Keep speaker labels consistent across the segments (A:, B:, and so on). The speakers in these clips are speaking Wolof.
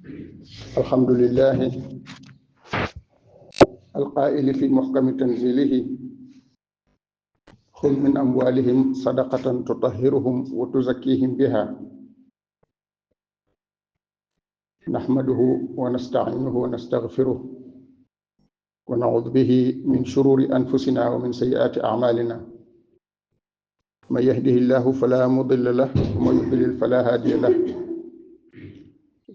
A: الحمد لله القائل في محكم تنزيله خذ من أموالهم صدقة تطهرهم وتزكيهم بها نحمده ونستعينه ونستغفره ونعوذ به من شرور أنفسنا ومن سيئات أعمالنا من يهده الله فلا مضل له ومن يضلل فلا هادي له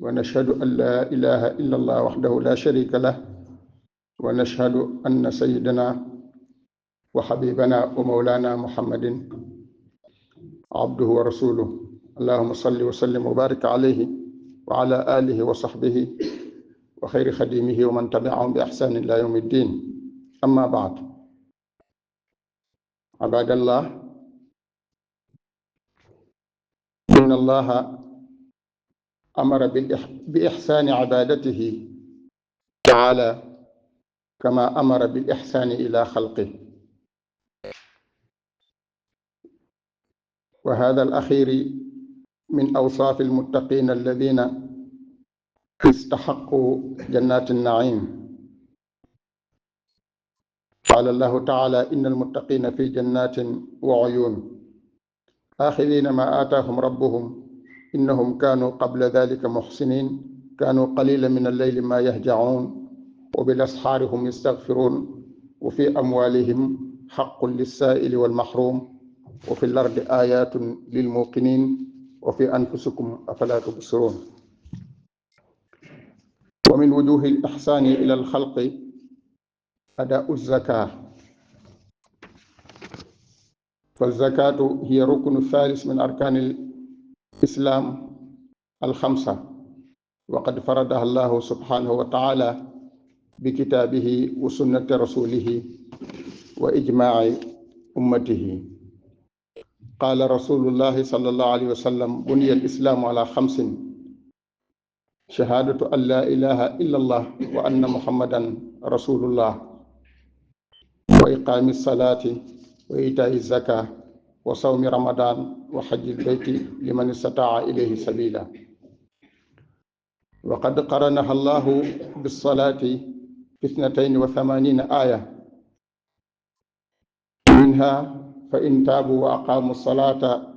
A: ونشهد أن لا إله إلا الله وحده لا شريك له ونشهد أن سيدنا وحبيبنا ومولانا محمد عبده ورسوله اللهم صل وسلم وبارك عليه وعلى آله وصحبه وخير خديمه ومن تبعهم بإحسان إلى يوم الدين. أما بعد، عباد الله، إن الله أمر بإحسان عبادته تعالى كما أمر بالإحسان إلى خلقه، وهذا الأخير من أوصاف المتقين الذين استحقوا جنات النعيم. قال الله تعالى: إن المتقين في جنات وعيون آخذين ما آتاهم ربهم إنهم كانوا قبل ذلك محسنين كانوا قليلا من الليل ما يهجعون وبالأسحار هم يستغفرون وفي أموالهم حق للسائل والمحروم وفي الأرض آيات للموقنين وفي أنفسكم أفلا تبصرون. ومن وجوه الإحسان إلى الخلق أداء الزكاة، فالزكاة هي ركن الثالث من أركان الإسلام الخمسة، وقد فرضها الله سبحانه وتعالى بكتابه وسنة رسوله وإجماع أمته. قال رسول الله صلى الله عليه وسلم: بني الإسلام على خمس: شهادة أن لا إله إلا الله وأن محمدا رسول الله وإقام الصلاة وإيتاء الزكاة وصوم رمضان وحج البيت لمن استطاع إليه سبيلا. وقد قرنها الله بالصلاة في 82 آية، منها: فإن تابوا وأقاموا الصلاة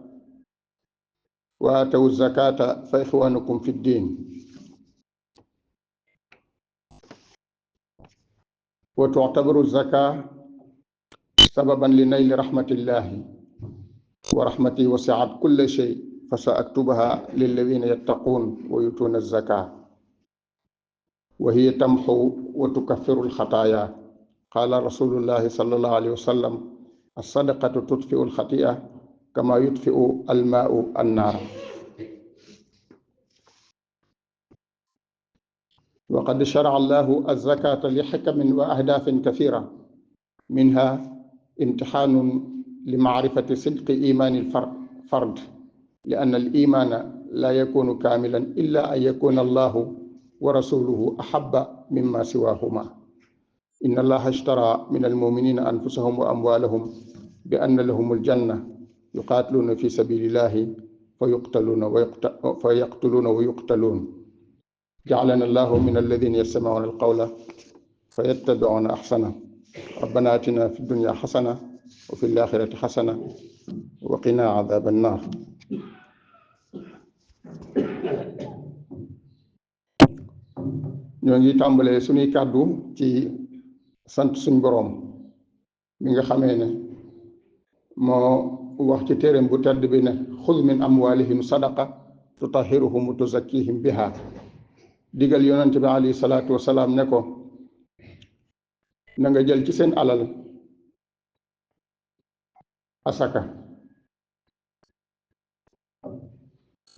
A: وآتوا الزكاة فإخوانكم في الدين. وتعتبر الزكاة سببا لنيل رحمة الله، ورحمتي وسعت كل شيء فسأكتبها للذين يتقون ويؤتون الزكاة وهي تمحو وتكفر الخطايا. قال رسول الله صلى الله عليه وسلم: الصدقة تطفئ الخطيئة كما يطفئ الماء النار. وقد شرع الله الزكاة لحكم وأهداف كثيرة، منها امتحان لمعرفة صدق إيمان الفرد، لأن الإيمان لا يكون كاملا إلا أن يكون الله ورسوله أحب مما سواهما. إن الله اشترى من المؤمنين أنفسهم وأموالهم بأن لهم الجنة يقاتلون في سبيل الله فيقتلون ويقتلون. جعلنا الله من الذين يستمعون القول فيتبعون أحسنه. ربنا آتنا في الدنيا حسنة وفي الآخرة حسنة وقنا عذاب النار. ñoo ngi tàmbalee suñuy kàddu ci sant suñ boroom mi nga xamee ne moo wax ci téereem bu tedd bi ne: xuz min amwalihim sadaqa tutahhiruhum wa tuzakkihim biha. digal yonent bi alayhi salaatu wasalaam ne ko na nga jël ci seen alal asaka,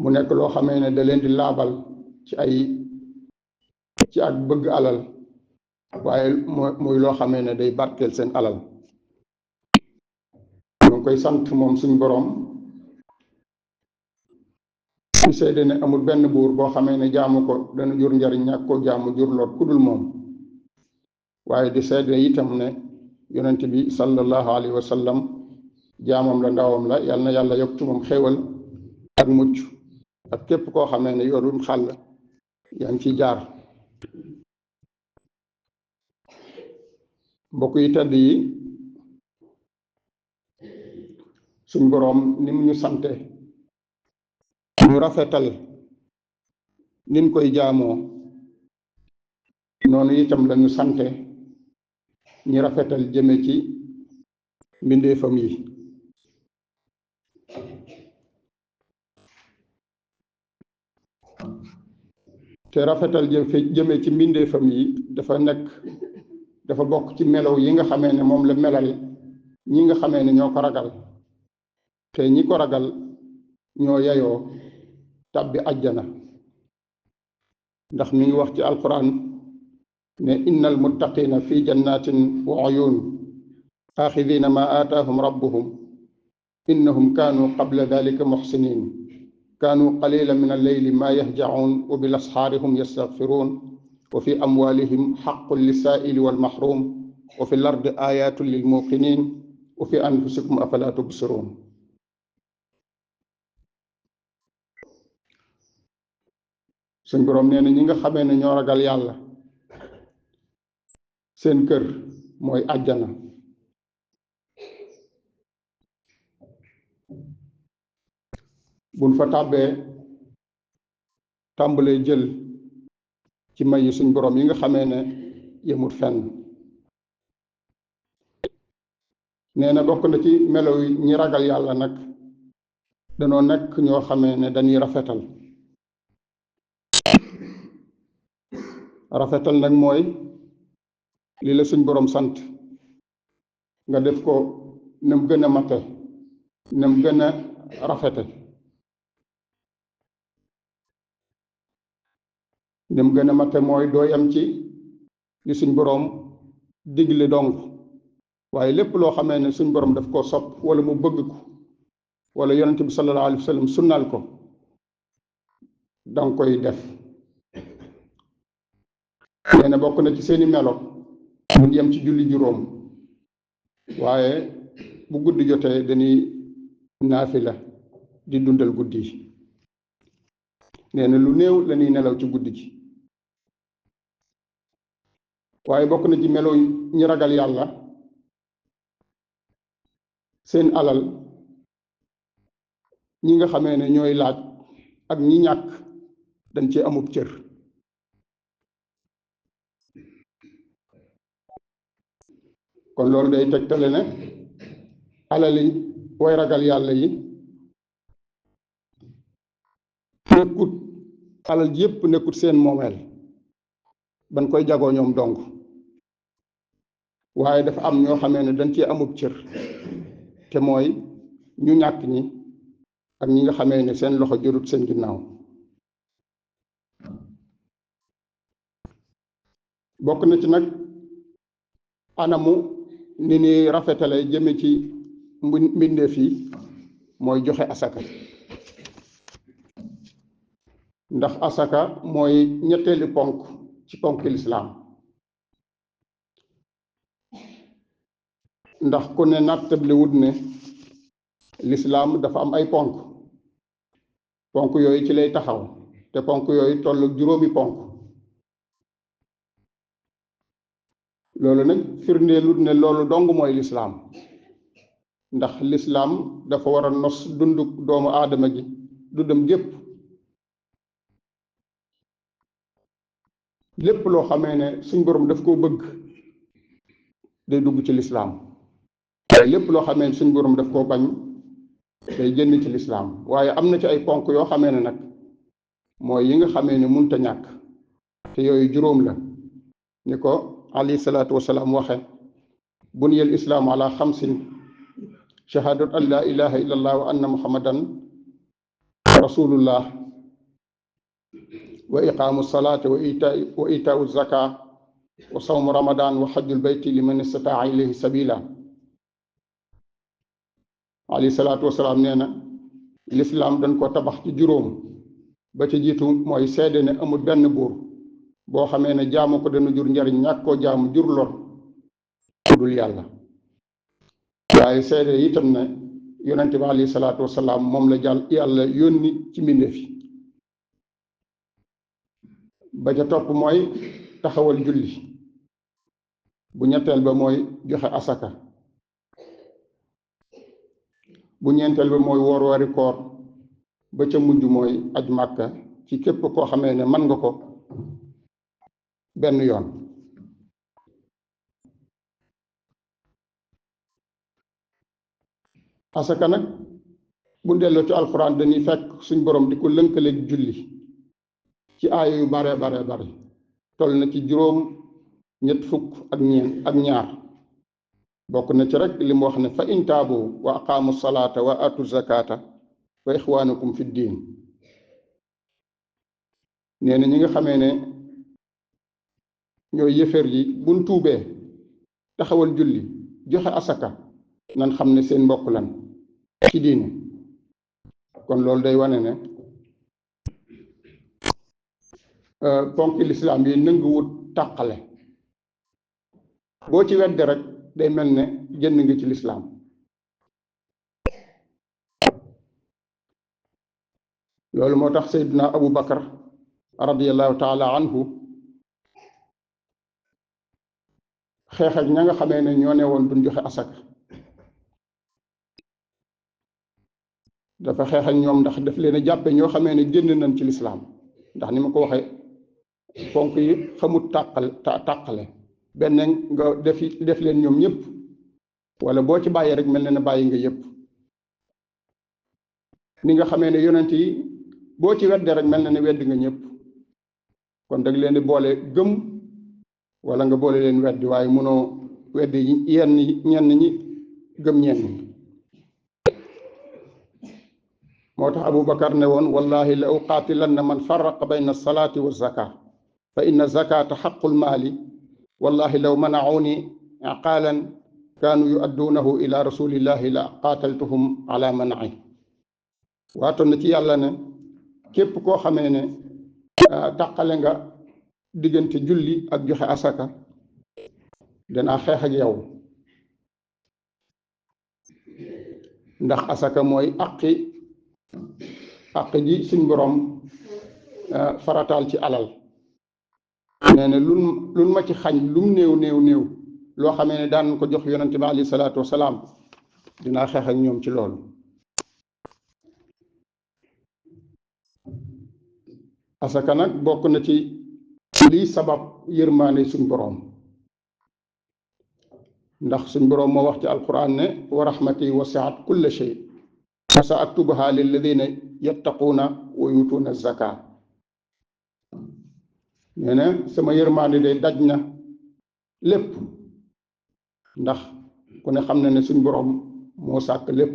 A: mu nekk loo xamee ne da leen di laabal ci ak bëgg alal, waaye muy loo xamee ne day barkeel seen alal. ñu ngi koy sant moom suñ boroom ci seede ne amul benn buur boo xamee ne jaamu ko dana jur njariñ, ñàkk ko jaamu jur lor ku dul moom, waaye di seede itam ne yonent bi sallallahu alayhi wa sallam jaamam la, ndawam la. yal na yàlla yokk ci moom xéewal ak mucc ak képp koo xamee ne yoonum xàll yaa ngi ciy jaar. mbokk yi tedd yi, suñ boroom nim ñu sante ñu rafetal nin koy jaamoo, noonu itam lañu sante ñi rafetal jëme ci mbindeefam yi. te rafetal jëme ci mbindeefam yi dafa bokk ci melow yi nga xamee ne moom la melal ñi nga xamee ne ñoo ko ragal, te ñi ko ragal ñoo yayoo tàbbi àjjana. ndax mi ngi wax ci alquran ne innal muttaqina fi jannatin wa uyun axidina ma aataahum rabbuhum innahum kaanu qabla dalika muxsinin kaanu qalilan min alleyli ma yahjacuun wa bil asxaari hum yastaxfiruun wa fi amwaalihim xaqun lisaaili walmahrum wa fi lardi ayatun lilmuqinin wa fi anfusikum afala tubsiruun. suñ boroom nee na ñi nga xamee ne ñoo ragal yàlla seen kër mooy àjjana. buñ fa tàbbee tàmbalee jël ci may yi suñ boroom yi nga xamee ne yemut fenn. nee na bokk na ci melo yi ñi ragal yàlla nag danoo nekk ñoo xamee ne dañuy rafetal. rafetal nag mooy li la suñ boroom sant nga def ko nam gën a mate, nam gën a rafete, nam gën a mate mooy doo yam ci li suñ boroom digle dong, waaye lépp loo xamee ne suñ boroom daf koo sopp wala mu bëgg ko wala yonent bi sallallahu alayhi wa sallam sunnal ko danga koy def. nee na bokk na ci seeni melo mun yem ci julli juróom, waaye bu guddi jotee dañuy naafila di dundal guddi yi. nee na lu néew la ñuy nelaw ci guddi gi. waaye bokk na ci melo ñi ragal yàlla seen alal ñi nga xamee ne ñooy laaj ak ñi ñàkk dañ ci amub cër. kon loolu day tegtale ne alali way ragal yàlla yi nekkut alal ji yépp nekkut seen moomeel ban koy jagoo ñoom dong, waaye dafa am ñoo xamee ne dañ cee amub cër, te mooy ñu ñàkk ñi ak ñi nga xamee ne seen loxo jërut seen ginnaaw. bokk na ci nag anamu ni ni rafetale jëme ci mbindeef yi mooy joxe asaka. ndax asaka mooy ñetteeli ponk ci ponk lislaam. ndax ku ne nattable wut ne lislaam dafa am ay ponk yooyu ci lay taxaw, te ponk yooyu tollu juróomi ponk. loolu nag firndeelut ne loolu dong mooy lislaam, ndax lislaam dafa war a nos dundu doomu aadama gi dundam gépp. lépp loo xamee ne suñ boroom daf koo bëgg day dugg ci lislaam, waaye lépp loo xamee ne suñ boroom daf koo bañ day génn ci lislaam. waaye am na ci ay ponk yoo xamee ne nag mooy yi nga xamee ne munta ñàkk, te yooyu juróom la. ni ko alayhi salaatu wasalaam waxe buniyal islaamu ala xamsin shahadat an la ilaha illa allah wa anna muhammadan rasulullah wa iqaamu salaati wa itaau zaka wa sawmu ramadan wa xajjul bayti liman istataa ilayhi sabila. alayhi salaatu wasalaam nee na lislaam dañ ko tabax ci juróom. ba ci jiitu mooy seede ne amul benn buur boo xamee ne jaamu ko dana jur njariñ, ñàkk koo jaamu jur lor ku dul yàlla. waaye seede itam ne yonente bi alayhi salaatu wasalaam moom la yàlla yónni ci mbindeef yi. ba ca topp mooy taxawal julli bu ñetteel ba mooy joxe asaka bu ñeenteel ba mooy woor wari koor ba ca mujj mooy aj màkka ci képp koo xamee ne mën nga ko benn yoon. asaka nag bu delloo ci alxuraan dañuy fekk suñ borom di ko lënkaleeg julli ci aaya yu bare bare toll na ci juróom ñett fukk ak ñaar bokk na ci rek li mu wax ne fa in taabu wa aqaamu salaata wa atu zakata wa ixwaanukum fi diin. nee na ñi nga xamee ne ñooy yëfër yi buñ tuubee taxawal julli joxe asaka nan xam ne seen mbokk lan ci diine. kon loolu day wane ne ponki lislaam yi nanguwut tàqale boo ci wedde rek day mel ne génn nga ci lislaam. loolu moo tax Seydina Abu Bakar radiyallahu taala anhu xeex ak ña nga xamee ne ñoo ne woon duñ joxe asaka. dafa xeex ak ñoom ndax daf leen a jàppe ñoo xamee ne génn nañ ci lislaam ndax ni ma ko waxee ponk yi xamut tàqale benn nga def leen ñoom ñëpp wala boo ci bàyyi rek mel na ne bàyyi nga yëpp. ni nga xamee ne yonent yi boo ci wedde rek mel na ne wedd nga ñëpp. kon dag leen di boole gëm wala nga boole leen weddi waaye mënoo weddi ñenn ñi gëm ñenn ñi. moo tax Abu Bakar ne woon wallahi la uqaatilanna man farraqa bayna alsalaati wa zaka fa inna zakata xaqul maali wallahi law manacuuni aqaalan kaanu yuadduunahu ila rasulillahi la qaataltuhum ala manaci. waatoon na ci yàlla ne képp koo xamee ne tàqale nga diggante julli ak joxe asaka danaa xeex ak yow ndax asaka mooy àq ji suñ boroom farataal ci alal. nee na lun ma ci xañ lum néew loo xamee ne daan ko jox yonente bi alayhi salaatu wasalaam dinaa xeex ak ñoom ci loolu. asaka nag bokk na ci lii sabab yërmaane suñ boroom ndax suñ boroom moo wax ci alquran ne wa rahmati wasiat kulla shay fa sa aktubuha lilladina yattaquuna wa yutuuna zaka. nee na sama yërmaane day daj na lépp ndax ku ne xam na ne suñ boroom moo sàkk lépp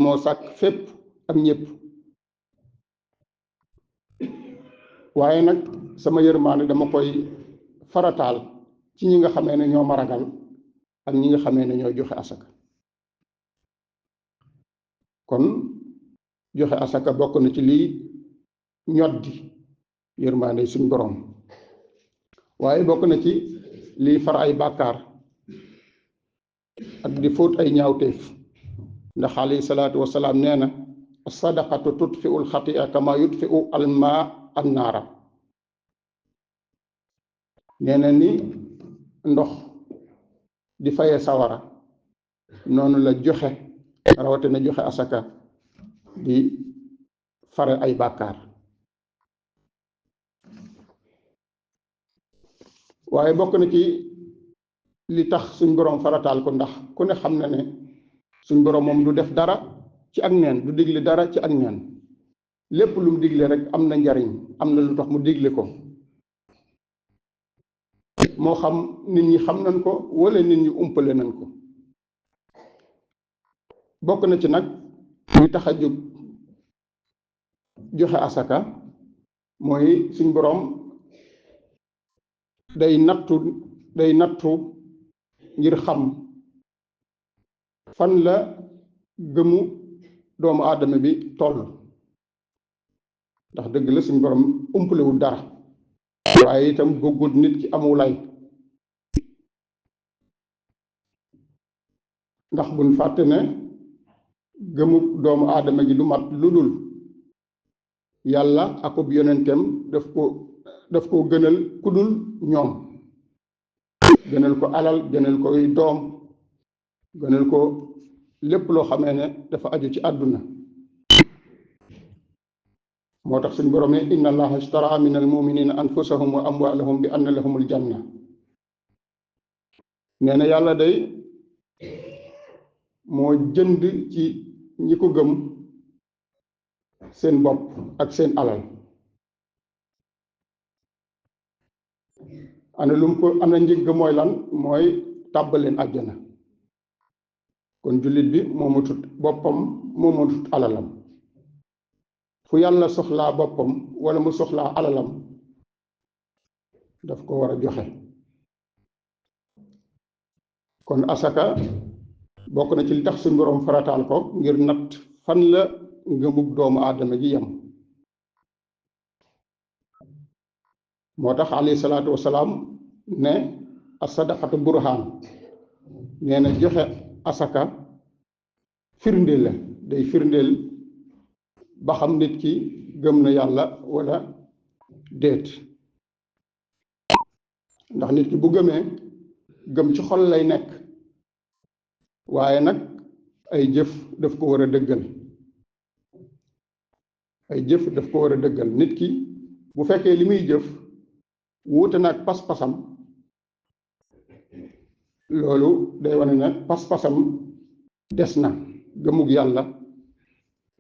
A: moo sàkk fépp ak ñépp. waaye nag sama yërmaane dama koy farataal ci ñi nga xamee ne ñoo ma ragal ak ñi nga xamee ne ñoo joxe asaka. kon joxe asaka bokk na ci lii ñoddi yërmaande suñ boroom waaye bokk na ci lii far ay bàkkaar ak di fóot ay ñaawteef ndax alayhi salaatu wasalaam nee na sadaqatu tutfiu alxatia kama yutfiu alma annaara. nee na ni ndox di fayee sawara noonu la joxe rawatina joxe asaka di fare ay bàkkaar. waaye bokk na ci li tax suñ boroom farataal ko ndax ku ne xam na ne suñ boroom moom du def dara ci ak neen du digle dara ci ak neen lépp lu mu digle rek am na njariñ am na lu tax mu digle ko moo xam nit ñi xam nañ ko wala nit ñi umpale nañ ko. bokk na ci nag li tax a jóg joxe asaka mooy suñ boroom day nattu ngir xam fan la gëmu doomu aadama bi toll ndax dëgg la suñ boroom umpalewul dara waaye itam bëggut nit ki amu lay ndax buñ fàtte ne gëmu doomu aadama gi du mat lu dul yàlla akub yonenteem daf ko gënal kudul ñoom, gënal ko alal, gënal ko doom, gënal ko lépp loo xamee ne dafa aju ci àdduna. moo tax suñ borom ne inna allaha ishtara min al muminina anfusahum wa amwalahum bi anna lahumul janna. nee na yàlla day moo jënd ci ñi ko gëm seen bopp ak seen alal. ana njëgg mooy lan? mooy tàbbaleen àjjana. kon jullit bi moomatut boppam, moomatut alalam. fu yàlla soxlaa boppam wala mu soxlaa alalam daf ko war a joxe. kon asaka bokk na ci li tax suñ boroom farataal ko ngir natt fan la ngëmug doomu aadama ji yem. moo tax alayhi salaatu wasalaam ne as-sadaqatu burhaan. nee na joxe asaka firndeel la, day firndeel ba xam nit ki gëm na yàlla wala déet. ndax nit ki bu gëmee, gëm ci xol lay nekk, waaye nag ay jëf daf ko war a dëggal. ay jëf daf ko war a dëggal. nit ki bu fekkee li muy jëf wuute nag pas-pasam, loolu day wane ne pas-pasam des na, gëmug yàlla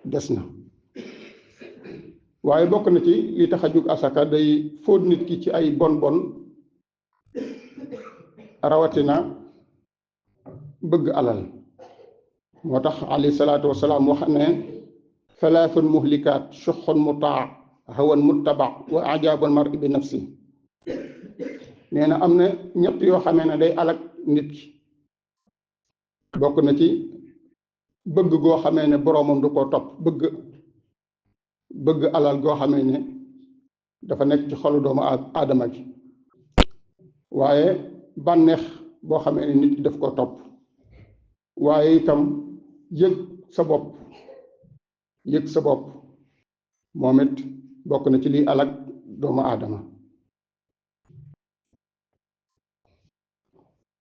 A: des na. waaye bokk na ci li tax a jug asaka, day fóot nit ki ci ay bon bon, rawatina bëgg alal. moo tax alayhi salaatu wasalaam wax ne thalathun muhlikaat shuhun mutaa hawan muttaba wa ajabul mar'i bi nafsi. nee na am na ñett yoo xamee ne day alak nit ki. bokk na ci bëgg goo xamee ne boroomam du ko topp, bëgg alal goo xamee ne dafa nekk ci xolu doomu aadama gi. waaye bànneex boo xamee ne nit ki daf ko topp. waaye itam yëg sa bopp moom it bokk na ci liy alak doomu aadama.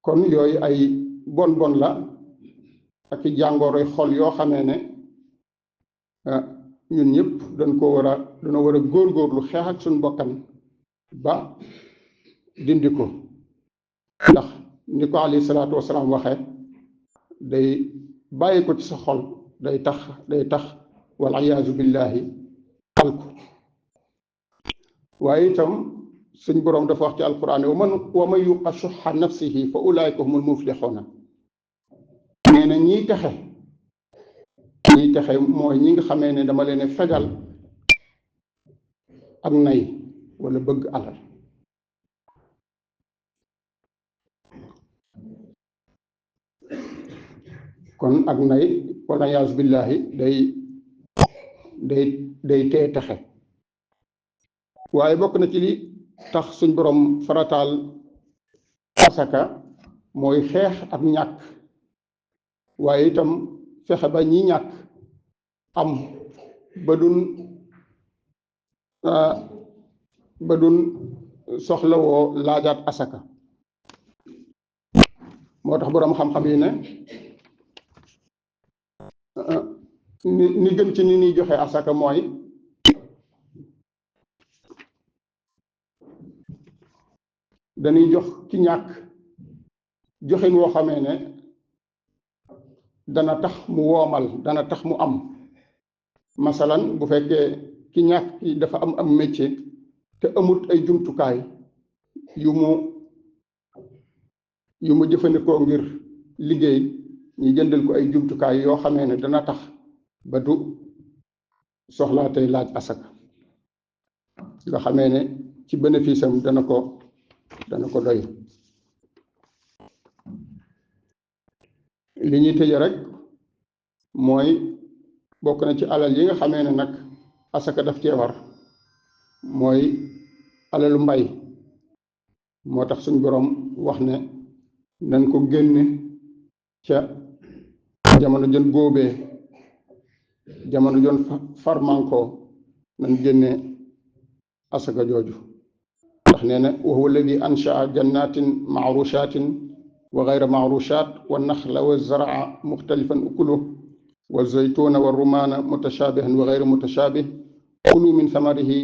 A: kon yooyu ay bon la ak i jàngoroy xol yoo xamee ne ñun ñëpp dana war a góorgóorlu xeex ak suñu bokkan ba dindi ko. ndax ni ko alayhi salaatu wasalaam waxee, day bàyyi ko ci sa xol, day tax wal iyaazu billahi alku. waaye itam suñ boroom dafa wax ci alquran ne wa man yuqa shuhha nafsihi fa ulaika humul muflixuuna. nee na ñiy texe mooy ñi nga xamee ne dama leen fegal ak nay wala bëgg alal. kon ak nay wala yaas billahi day tee texe. waaye bokk na ci li tax suñ boroom farataal asaka mooy xeex ak ñàkk. waaye itam fexe ba ñi ñàkk am ba dun soxlawoo laajaat asaka. moo tax boroom xam-xam yi ne ni gën ci ni ñuy joxe asaka mooy dañuy jox ki ñàkk joxin woo xamee ne dana tax mu woomal, dana tax mu am. masalan bu fekkee ki ñàkk ki dafa am métier te amut ay jumtukaay yu mu jëfandikoo ngir liggéey, ñu jëndal ko ay jumtukaay yoo xamee ne dana tax ba du soxlaa tey laaj asaka, nga xamee ne ci bénéfice am dana ko doy. li ñuy tëje rek mooy bokk na ci alal yi nga xamee ne nag asaka daf cee war, mooy alalu mbay. moo tax suñ boroom wax ne nañ ko génne ca jamono jën góobee, jamono jon farmankoo, nañ génne asaka jooju ndax nee na wa huwa alladi anshaa jannatin maarushatin wa gayra maarushat wa naxla wa zaraa muxtalifan ukuluh wa zaytuna wa rumaana mutashabihan wa gayra mutashabih kulu min samarihi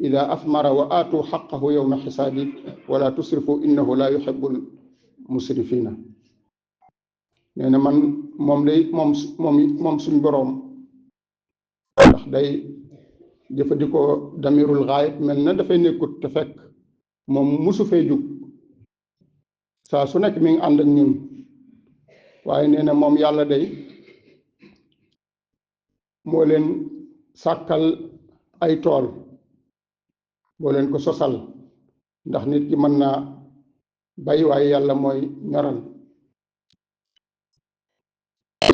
A: ida athmara wa aatu xaqahu yowma xisaadi wala tusrifu innahu la yuhibbul musrifina. nee na man moom suñ boroom ndax day jëfandikoo damirul gaayib mel na dafay nekkut te fekk moom musu fee jug saa su nekk mi ngi ànd ak ñun waaye nee na moom yàlla day moo leen sàkkal ay tool boo leen ko sosal ndax nit ki mën naa bay waaye yàlla mooy ñoral.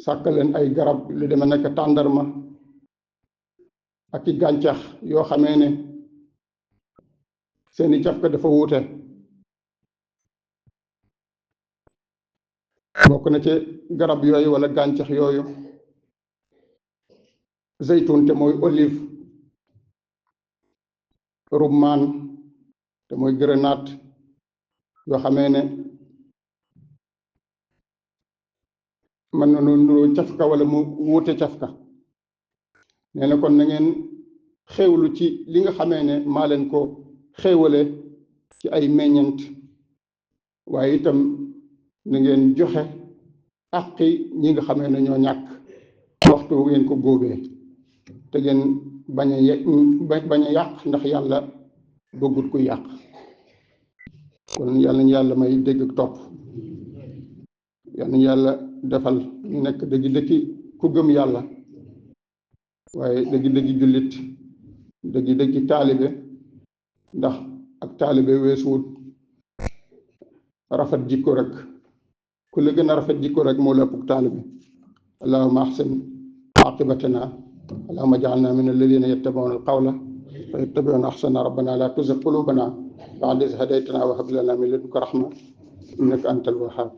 A: sàkkal leen ay garab lu deme nekk tàndarma ak i gàncax yoo xamee ne seeni cafka dafa wuute. bokk na ci garab yooyu wala gàncax yooyu zeytun te mooy olive, rummaan te mooy grenade yoo xamee ne mën na nuroo cafka wala mu wuute cafka. nee na kon na ngeen xéewlu ci li nga xamee ne maa leen ko xéewale ci ay meññent waaye itam na ngeen joxe àqi ñi nga xamee ne ñoo ñàkk waxtu ngeen ko góobee te ngeen bañ a yàq ndax yàlla bëggut ku yàq. kon yàlla ñu yàlla may dégg ak topp, yàlla ñu yàlla defal ñu nekk dëgg-dëggi ku gëm yàlla waaye dëgg-dëggi jullit, dëgg-dëggi taalibe, ndax ak taalibe weesuwut rafet jikko rek. ku la gën a rafet jikko rek moo la ëpp taalibe. allahumma ahsin aqibatana allahumma ja'alna min alladhina yattabi'una alqawla fa yattabi'una ahsana. rabbana la tuzigh qulubana ba'da idh hadaytana wa hab lana min ladunka rahma innaka antal wahhab.